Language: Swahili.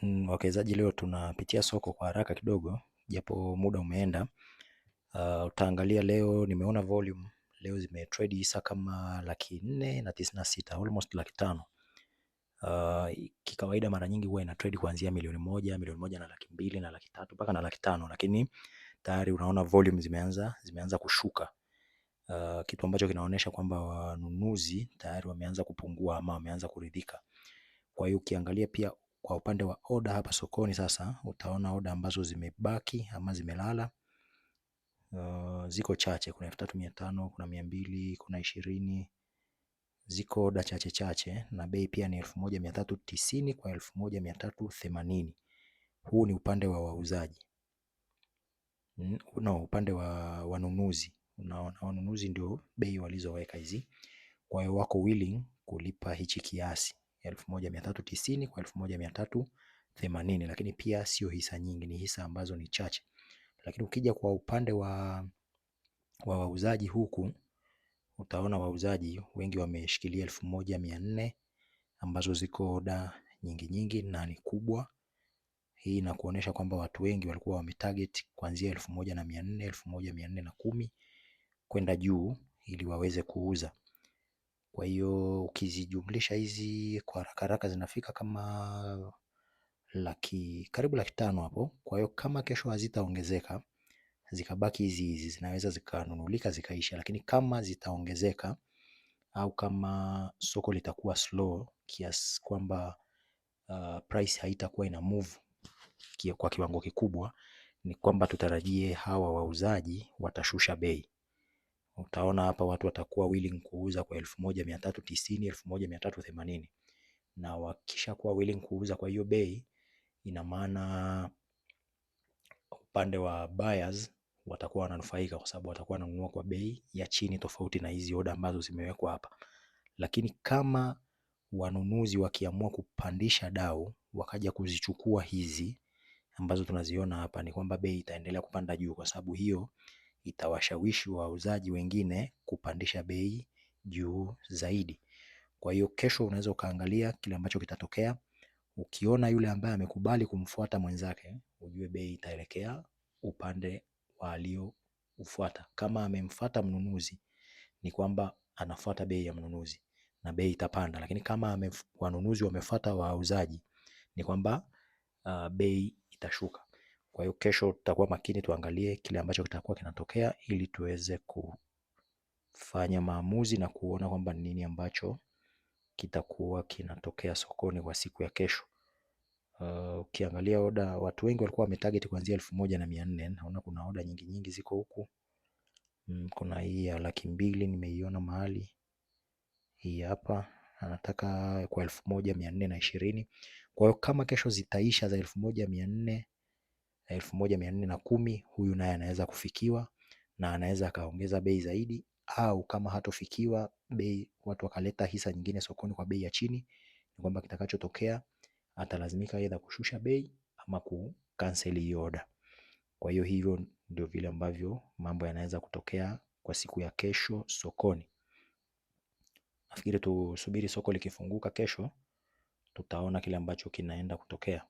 Wawekezaji, leo tunapitia soko kwa haraka kidogo, japo muda umeenda. Utaangalia leo nimeona volume leo zimetrade hisa kama 496,000, almost 500,000. Kikawaida mara nyingi huwa ina trade kuanzia 1 milioni, 1,200,000 na 300,000 mpaka na 500,000, lakini tayari unaona volume zimeanza kushuka. Kitu ambacho kinaonyesha kwamba wanunuzi tayari wameanza kupungua ama wameanza kuridhika. Kwa hiyo ukiangalia pia kwa upande wa oda hapa sokoni sasa utaona oda ambazo zimebaki ama zimelala ziko chache. Kuna 3,500, kuna 200, kuna 20, ziko oda chache chache, na bei pia ni 1,390 kwa 1,380. Huu ni upande wa wauzaji, no, upande wa wanunuzi. Unaona, wanunuzi ndio bei walizoweka hizi, kwa hiyo wako willing kulipa hichi kiasi 1,390 kwa 1,380, lakini pia sio hisa nyingi, ni hisa ambazo ni chache. Lakini ukija kwa upande wa wauzaji huku utaona wauzaji wengi wameshikilia 1,400 ambazo ziko oda nyingi nyingi na ni kubwa. Hii inakuonyesha kwamba watu wengi walikuwa wametarget kuanzia 1,400, 1,410 kwenda juu ili waweze kuuza. Kwa hiyo ukizijumlisha hizi kwa haraka haraka zinafika kama laki, karibu 500,000 hapo. Kwa hiyo kama kesho hazitaongezeka zikabaki hizi hizi zinaweza zikanunulika zikaisha, lakini kama zitaongezeka au kama soko litakuwa slow kiasi kwamba price haitakuwa ina move kwa kiwango kikubwa, ni kwamba tutarajie hawa wauzaji watashusha bei. Utaona hapa watu watakuwa willing kuuza kwa 1,390, 1,380, na wakishakuwa willing kuuza kwa hiyo bei, ina maana upande wa buyers watakuwa wananufaika kwa sababu watakuwa wananunua kwa bei ya chini tofauti na hizi oda ambazo zimewekwa hapa. Lakini kama wanunuzi wakiamua kupandisha dau wakaja kuzichukua hizi ambazo tunaziona hapa, ni kwamba bei itaendelea kupanda juu, kwa sababu hiyo itawashawishi wauzaji wengine kupandisha bei juu zaidi. Kwa hiyo kesho unaweza ukaangalia kile ambacho kitatokea. Ukiona yule ambaye amekubali kumfuata mwenzake, ujue bei itaelekea upande wa aliyoufuata. Kama amemfuata mnunuzi, ni kwamba anafuata bei ya mnunuzi na bei itapanda, lakini kama wanunuzi wamefuata wauzaji, ni kwamba bei itashuka. Kwa hiyo kesho tutakuwa makini, tuangalie kile ambacho kitakuwa kinatokea ili tuweze kufanya maamuzi na kuona kwamba ni nini ambacho kitakuwa kinatokea sokoni kwa siku ya kesho. Ukiangalia oda, watu wengi walikuwa wametarget kuanzia 1,400. Naona kuna oda nyingi nyingi ziko huku. Kuna hii ya 200,000 nimeiona mahali. Hii hapa anataka kwa 1,420. Kwa hiyo kama kesho zitaisha za 1,400, 1,410, huyu naye anaweza kufikiwa na anaweza akaongeza bei zaidi, au kama hatofikiwa bei, watu wakaleta hisa nyingine sokoni kwa bei ya chini, ni kwamba kitakachotokea atalazimika aidha kushusha bei ama kucancel hiyo order. Kwa hiyo hivyo ndio vile ambavyo mambo yanaweza kutokea kwa siku ya kesho sokoni. Nafikiri tusubiri soko likifunguka kesho, tutaona kile ambacho kinaenda kutokea.